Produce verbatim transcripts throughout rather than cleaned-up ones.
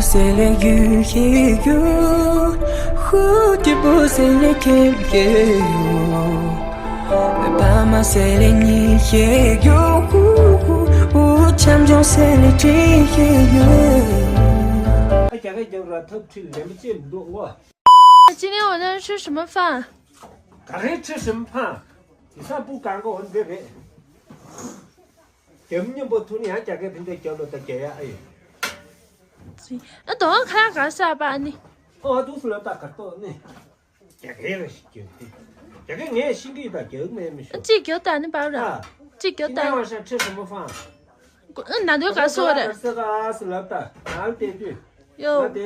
C'est les yeux qui gueulent, route pour c'est les quais. Pas ma c'est les nids qui gueulent, ou champion c'est les triers. 今天我要吃什么饭？ ག་རེ་ཁྲི་ཧྲིམ་ཕང་། དེང་སང་སྤུ་གང་ག་འོ་འདི་རེད། རྒྱབ་མཉམ་པོ་ཐུག་ནས་ཡང་རྒྱ་སྐད་ཕན་བདེ་རྒྱབ་ལོ་ད་རྒྱ་ཡ་ཨེ་ཡོད། ཨ་དོ་ཁ་ག་ས་པ་ནི། ཨོ་དུས་ལ་ད་གར་ཏོ་ནི། རྒྱ་སྐད་ར་ཞིག་རྒྱབ་ནི། རྒྱ་སྐད་ངས་ཤེས་ཀྱི་ཡོད་ད་རྒྱབ་མེད་མི་ཤོག་གཅིག་རྒྱབ་ད་ནི་པ་ར། ཨ། གཅིག་རྒྱབ་ད། ཁྱི་ནས་བ་ཤ་ཁྲི་ཧྲིམ་ཕང་། ཨ་ན་དོ་ག་སོ་ར། ག་ས་ག་ས་ལབ་ད་ང་ལ་བལྟས་དུས། ཡོ། ང་དེ་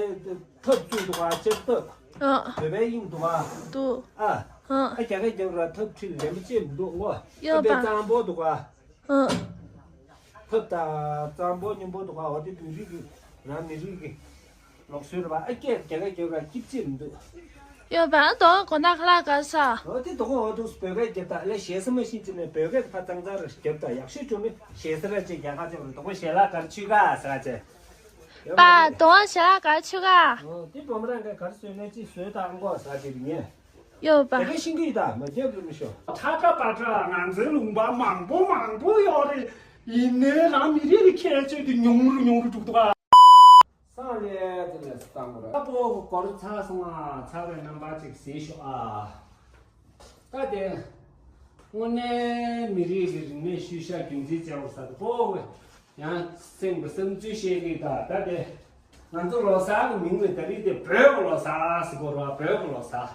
ཐབས་བཙུགས་འདུག་ག་ལྕགས་ཐབ། ཨ། བོད་པའི་དབྱིངས་འདུག་ག་འདུག་ཨ། ཨ། ཨ་རྒྱ་སྐད་རྒྱབ་ར་ཐབས་ཁྲིད་ལེན་པ་ཅེས་མི་འདུག་ངོ་། ཡོ་ཨ་པའི་པ། གཙང་པོ་འདུག་ག་ཨ། ཐབས་དང་གཙང་པོ་སྙོམས་པོ་འདུག་ག་འོ་དེ་བོད་རིགས་ཀྱི་རང་མི་རིགས་ཀྱི་ལུགས་སྲོལ་རེད་པ། ཨ་སྐད་རྒྱ་སྐད་རྒྱབ་ར་སྐྱིད་ཅེས་མི་འདུག་ཡོ་པ། ཨ་དོ་གོ་ན་ཁ་ལག་ག་ས། འོ་དེ་དོ་གོ་འོ་དུ་བོད་སྐད་རྒྱབ་ད་ལས་ཞེ་ས་མ་ཤེས་ཅི་ནས་བོད་སྐད་ཕ་གཙང་གཙང་རེ་རྒྱབ་ད་ཡག་ཤོས་བྱུང་ནི་ཞེ་ས་ར་ཅེས་རྒྱ་ག་ཅེས་རེད། དོ་གོ་ཞལ་ལག་གར་ཆུད་ག་ཟ་ཅེས། པ་དོ་ཞལ་ལག་གར་ཆུད་ག་འོ་དེ་བུ་མོ་རང་གིས་གར་བཟོས་ནས་ཅི་བཟོས་དང་མགོ་ཟ་ཅེས་རེད་ངས། ཡོད་པ། དེ་ག་ཤིང་གི་ད་མ་རྒྱབ་རུ་མི་ཤོག་ཁྲ་ཁྲ་པ་ཁྲ་ང་ཚོའི་ལུང་པ་མང་པོ་མང་པོ་ཡོད་རེད། ཡིན་ནའི་རང་མི་རིགས་ལ་ཁྱད་ཆོས་དེ་ཉུང་རུ་ཉུང་རུ་འགྲོ་འདུག་ག་སང་ལས་དེ་ལས་བཏང་བ་རེད། ཨ་པོ་སྐོར་ཚར་སོང་ཨ། ཚར་བའི་རྣམ་པ་ཅིག་གཟིགས་ཤོག་ཨ། ད་དེ་དངོས་གནས་མི་རིགས་ཀྱི་རིག་གནས་ཤུལ་བཞག་རྒྱུན་འཛིན་བྱས་པ་ས་དེ་པོ་ཡང་སེམས་ཀྱི་བསམ་ཚུལ་བཤད་ཀྱི་ད། ད་དེ་ང་ཚོ་ལོ་གསར་གྱི་མིང་ལ་ད་རིགས་དེ་བོད་ཀྱི་ལོ་གསར་ཟེར་གོ་ར། བོད་ཀྱི་ལོ་གསར།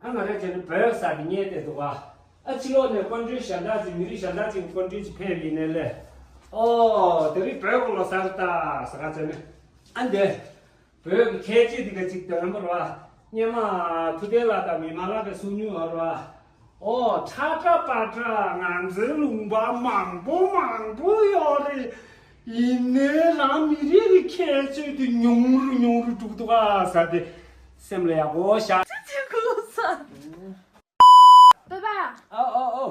ཨ་ང་རེ་བྱས་ན་བོད་ས་དེ་རྙེད་དེ་འདུག་ག་ཨ་ཕྱི་ལོགས་ནས་སྐུ་མགྲོན་གཞན་དག་ཅིག་མི་རིགས་གཞན་དག་ཅིག་སྐུ་མགྲོན་ཅིག་ཕེབས་ཡིན་ནའི་ལས། ཨོ་དེ་རིང་བོད་ཀྱི་ལོ་གསར་ད་ཟེར་ག་བྱས་ནས་ཨ་འདི་བོད་ཀྱི་ཁྱད་ཆོས་འདི་ག་ཅིག་དོན་པ་རེད་བ། སྔོན་མ་ཐུབ་བསྟན་ལགས་དང་མི་མ་ལགས་ཀྱིས་གསུང་མྱོང་བ་རེད་བ། ཨོ་ཁྲ་ཁྲ་པ་ཁྲ་ང་ཚོའི་ལུང་པ་མང་པོ་མང་པོ་ཡོད་རེད། ཡིན་ནའི་རང་མི་རིགས་ཀྱི་ཁྱད་ཆོས་དེ་ཉུང་རུ་ཉུང་རུ་འགྲོ་གི་འདུག་ག་ཟེར་ཏེ་སེམས་ལ་ཡག་པོ་བཞག་ཅི་ཅི་གོ་ས། པ་པ། ཨ་ཨོ་ཨོ།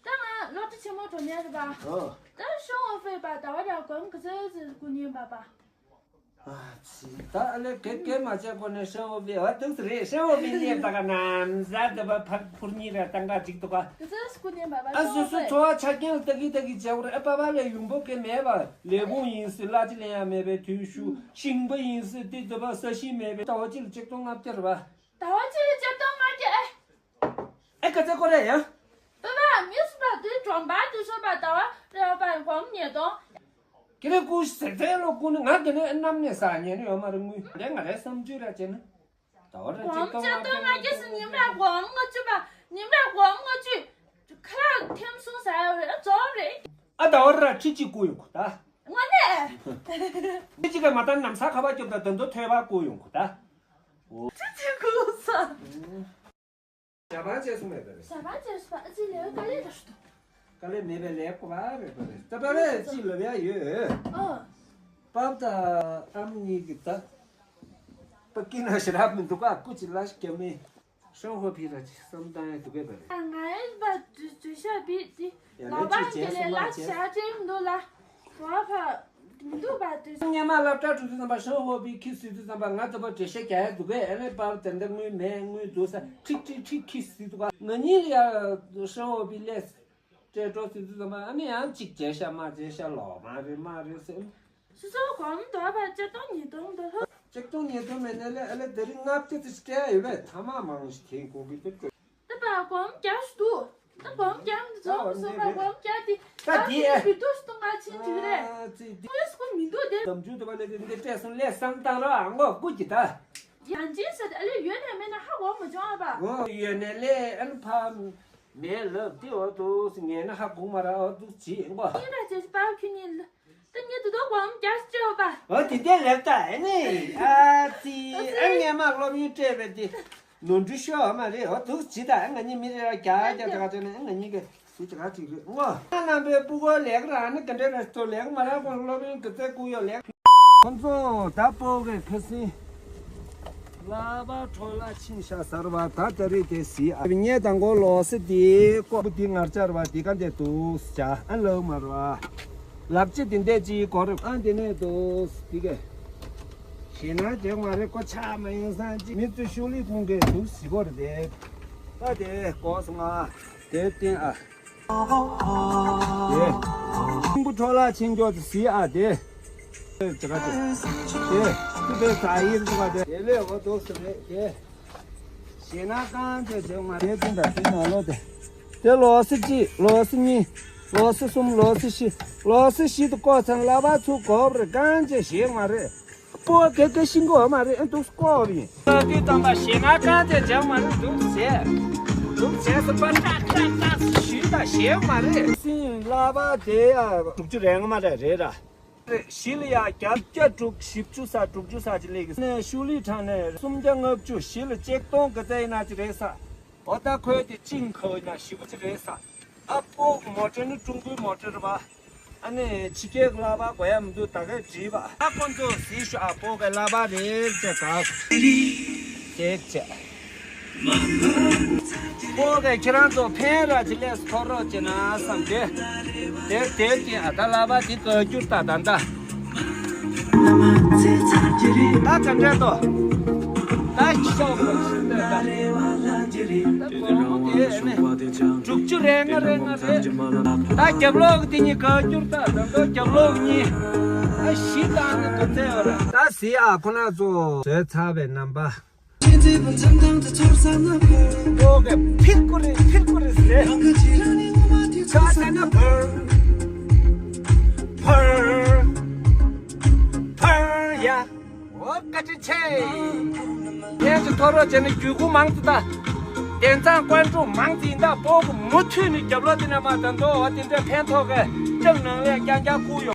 ད་ང་སློབ་གྲྭ་ཆེན་མོ་འགྲོ་མཁན་རེད་པ། ཨོ། ད་ཤོང་བ་ཕེབས་པ་ཟླ་བ་ར་གོམ་ག་ཚོད་ཚོད་སྐུ་ཉིན་པ་པ། ཨ་ཙི། ད་ཨ་ལེ་གེ་གེ་མ་བྱས་གོ་ནས་ཧྲན་འོ་བི་ཨ་ཏུག་རེད། ཧྲན་འོ་བི་ལེབ་ད་ག་ནམ་ཟ་དུ་བ་ཕར་ཕུར་གཉིས་ར་ཏང་ག་ཅིག་ཏུ་ག་ཨ་སུ་སུ་འཚོ་བ་ཆ་རྐྱེན་ལ་ལྟ་གི་ལྟ་གི་བྱས་གོ་ར། ཨ་པ་པ་ལས་ཡུམ་པོ་གེ་མེད་པ་ལས་ཁུངས་ཡིན་སྲིད་གླ་ཅི་ལེན་ཡ་མེད་པའི་དུས་ཤུ་ཤིང་པ་ཡིན་སྲིད་དེ་དུ་བ་ས་ཤིང་མེད་པའི་ཟླ་བ་གཅིག་ལ་ཆིག་སྟོང་ལྔ་བརྒྱ་རེད་བ། ཟླ་བ་གཅིག་ལ་ཆིག་སྟོང་ལྔ་བརྒྱ་ཨེ། ཨེ་ག་ཚད་གོ་རེད་ཡ། པ་པ་མི་སུ་པ་དུས་གྲོང་པ་དུ་སོ་པ་ཟླ་བ་རེ་བ་པ་གོམ་ཉེ་གཏོང་། ཀི་རེ་ཀུ་ཟེར་ཚེ་ལོ་ཀུ་ནི་ང་དེ་ནས་གནམ་ནས་ས་ཉན་ཡོད་མ་རེད། དངུལ་དེ་ང་རའི་བསམ་ཚུལ་ར་བྱས་ན། ད་བར་གོམ་ཆ་ཏོ་ང་རྒྱ་སི་ཉིན་ར་གོམ་ལྔ་བཅུ་པ་ཉིན་ར་གོམ་ལྔ་བཅུ། ཁ་ལག་ཐེམ་སོང་ཟ་ཡོད་རེད། ཨ་ཛོ་རེད། ཨ་ད་བར་ར་ཁྲི་གཅིག་བསྐུར་ཡོང་གོ་ད། དངོས་གནས། ཁྲི་གཅིག་ག་མ་ད་ནམ་ས་ཁ་བ་སྐྱོབ་ད་ད་དོ་ཐོས་པ་བསྐུར་ཡོང་གོ་ད། ཁྲི་གཅིག་བསྐུར་ས། ཞྭ་པང་བཅད་སོང་མེད་པ་རེད། ཞྭ་པང་བཅད་སོང་པ་ཨ་ཙི་ལེའུ་དཀའ་ལས་ར་ཞུ་དོ། དཀའ་ལས་མེད་པའི་ལས་གོ་བ་རེད་པ་རེད། ད་པ་རེད་ཅི་ལབ་ཡ་ཡོད། ཨ། པབ་དང་ཨམ་གཉིས་ཀྱི་ད། པ་ཀི་ན་ཞི་རབ་མི་འདུག་ག་ཀུ་ཅི་ལ་ཞིག་རྒྱབ་མེད། ཧྲང་ཧོ་ཕི་ར་ཅི་བསམ་བཏང་ཡ་འདུག་གས་པ་རེད། ང་ཡིན་པ་དུ་དུ་ཤ་བི་དི་ཡ་ལ་ལས་པ་ཅི་ཡིན་གྱི་བྱས་ལས་སོང་ལ་ལ་བྱས། ཞག་ཅིག་མི་འདུག་ལ། བ་ཕ། མི་འདུག་པ་དུས། སྔོན་མ་སློབ་གྲྭ་འགྲོ་དུས་ཙམ་པ་ཧྲང་ཧོ་པི་ཁི་སུས་དུས་ཙམ་པ་ང་ཚོ་པ་འགྲེལ་བཤད་རྒྱག་ཡ་འདུག་གས། ཨེ་ལས་པར་དེ་འདྲ་དངུལ་མེད་དངུལ་འདུག་ས་ཁྲིག་ཁྲིག་ཁྲིག་ཁི་སུས་འདུག་ག་ང་གཉིས་ལ་ཡ་ཧྲང་ཧོ་པི་ལས་སྤྲད་འགྲོ་སུས་དུས་ཙམ་པ་ཨ་ནི་ཡང་གཅིག་བྱས་ཤ་མ་བྱས་ཤ་ལོག་མ་རེད་མ་རེད་ཟེར། སུ་ཚོ་གོམ་འདོགས་པ་ལྕགས་སྟོང་ཉིས་སྟོང་འདོགས་ལོ། ལྕགས་སྟོང་ཉིས་སྟོང་མེད་ནས་ལས་ཨེ་ལས་དེ་རིང་ལྔ་བརྒྱ་ཙམ་སྤྲད་ཡ་ཡོད་པས་ཐ་མག་མང་ཞིག་དེ་གོ་གི་འདུག་ད་པ་གོམ་རྒྱག་ཤི་འདུག་ད་གོམ་རྒྱག་མི་ཚོགས་མི་སོང་པ་གོམ་རྒྱག་དེ་ད་དེ་ཨེ་བི་དུ་སྟོང་ང་ཆེན་ཅིག་རེད། ཨ་ཙི་དེ་ངོས་སུ་མི་འདུག་དེ། དམ་ཆུ་དུ་བ་ལས་དེ་འདི་སྤྲད་སོང་ལས་བསམ་བཏང་ར་ཨ་མགོ་སྐུ་གི་ད། ཡང་ཅིན་ཟེར་ཨ་ལས་ཡོད་ནས་མེད་ན་ཧ་གོ་མ་བྱུང་ཨ་པ། ཨོ་ཡོད་ནས་ལས་ཨན་ཕ་མེད་ལབ་དེ་འོ་དུ་ངས་ན་ཧ་གོ་མ་ར་འོ་དུ་ཅི་ཨ་མགོ། ཡིན་ར་ཅེ་པ་ཁྱོད་གཉིས་ལ། ད་ངས་དུ་དོ་གོམ་རྒྱག་ཅོ་པ། འོ་དེ་འདྲ་ལབ་ད་ཨེ་ནི། ཨ་ཙི་ཨ་ངས་མ་སློབ་ཡོན་སྤྲད་པའི་དེ་ནོར་འཁྲུལ་ཤོར་མ་རེད། འོ་དུ་ཇི་ད་ཨ་ང་གཉིས་མི་རེ་ར་རྒྱག་རྒྱག་རྒྱག་ཅོ་ནས་ཨ་ང་གཉིས་ཀྱི་དུ་ཅི་ག་ཅིག་རེད་ངོ་། ཨ་རྣམ་པའི་སྤུ་གུ་ལེགས་ར་ཨ་ནི་ག་འདྲ་ར་ཐོ་ལེགས་མ་ར་ཁོང་སློབ་ཡོན་གི་ཚད་བསྐུར་ཡོད་ལེགས། ཁོང་ཚོ་ད་སྤོ་གི་ཁ་སིན། ལ་བ་འཕྲོ་ལ་ཕྱིན་ཤ་ཟར་བ་ད་ད་རེས་དེ་སི་ཨ་ཉེ་དང་གོ་ལོ་སི་དེ་ཀོ་བུ་དེ་ངར་ཆར་བ་དེ་ག་འདེ་དུ་ཅ་ཨ་ལོ་མར་བ་ལབ་ཅི་དེ་འདེ་ཅི་གོ་རུ་ཨ་འདི་ནས་དུ་དེ་ག་ ཡིན་ན་བྱེད་མ་རེད། ཀོ་ཆ་མ་ཡིན་སང་ཅི་མི་ཚོས་ཤུགས་ལས་ཁུངས་ཀྱི་འདུག་ཟི་བོར་དེ། ད་དེ་ལྐོག་སོང་ང་། དེ་བསྟན་ཨ། དེ། ཤིང་བུ་འཕྲོ་བརླག་ཕྱིན་འགྱོ་དེ་ཟི་ཨ་དེ། དེ་ཅི་ག་དེ། དེ། ཏུ་དེ་ས་ཡིན་ཅི་ག་དེ། དེ་ལས་འོ་དོག་སི་རེད་དེ། ཞེ་ན་གང་བྱས་བྱེད་མ་རེད། དེ་ཙམ་དང་དེ་ནང་ལོགས་དེ། དེ་ལོགས་སི་གཅིག་ལོགས་སི་གཉིས། ལོགས་སི་གསུམ་ལོགས་སི་བཞི། ལོགས་སི་བཞི་དུ་བཀོག་ཚང་ལ་བ་ཚུགས་གོ་བ་རེད། གང་བྱས་བྱེད་མ་རེད། པོ་གེ་གེ་ཤིང་གོ་མ་རེད། ཨ་འདུག་སྐོར་ཡིན། ད་དུས་ཙམ་པ་ཞེ་ན་གང་བྱས་བྱེད་མ་རེད། འདུག་བྱས། འདུག་བྱས་སི་པ་ཏག་ཏག་ཏག་ཞུས་ད་བྱེད་མ་རེད། སིང་ལ་བ་དེ་ཡ་དྲུག་ཅུ་རེ་ལྔ་མ་རེད་རེད་ར། བཞི་ལ་ཡ་བརྒྱ་བརྒྱ་དྲུག་བཞི་བཅུ་ས་དྲུག་ཅུ་ས་ཅི་ལེགས་ནས་ཤུ་ལི་ཁྲང་ནས་སུམ་བརྒྱ་ལྔ་བཅུ། བཞི་ལ་ཆིག་སྟོང་གི་རྩ་ཡིན་ན་ཅི་རེད་ས། འོ་ད་ཁོས་དེ་ཅིང་ཁོ་ཡིན་ན་ཞི་བ་ཅི་རེད་ས། ཨ་པོ་མོ་ཊ་ནི་ཀྲུང་གོའི་མོ་ཊ་རེད་པ། ཨ་ནི་ཕྱི་རྒྱལ་གླ་པ་དགོས་ཡ་མི་འདུག་ད་གས་བྲིས་པ། ཨ་ཁོ་ཚོ་ཟིག་ཤོ་ཨ་པོ་གི་གླ་པ་རེད་ཅེས་ག་ཟེར་བྱས། ཨོ་ཀེ། ཁྱེད་རང་ཚོ་ཕན་ར་ཅི་ལས་ཐོ་རོ་ཅེ་ན་བསམ་སྟེ། དེ་དེ་དེ་ཨ་ད་ལ་བ་དེ་བཀའ་འགྱུར་ད་ད་ད། ད་ག་འདྲ་དོ། ད་ཤོག་གོ་ཤི་ད་ད། ད་གོང་མོ་དེ་ནི་དྲུག་ཅུ་རེ་ལྔ་རེ་ལྔ་རེ། ད་རྒྱབ་ལོག་དེ་གཉིས་བཀའ་འགྱུར་ད་ད་ད་རྒྱབ་ལོག་གཉིས། ད་ཤི་ད་ནི་ག་ཚད་ཡོད་ར། ད་ཟི་ཨ་ཁོ་ན་ཚོ་བཟོས་ཚར་བའི་རྣམ་པ། ཨོ་ཀེ། ཕིར་ཀུ་རི་ཕིར་ཀུ་རི་ཟེར། ཆ་ས་ན་བར། བར། བར་ཡ། ཨོ་བཀའ་དྲིན་ཆེ། ངས་ཀྱི་ཐོ་རོ་བྱས་ནས་རྒྱུད་སྐུ་མང་དུ་ད། དེང་སང་ཀོན་ཀྲུང་མང་དུ་ཡིན་ད་པོ་གུ་མུ་མཐུད་ནས་རྒྱབ་ལོག་དེ་ནས་མ་ད་འདོ་བ་དེ་འདྲ་ཕན་ཐོགས་གི་ཀྲང་ནང་ལས་རྐྱང་རྐྱང་བསྐུར་ཡོད།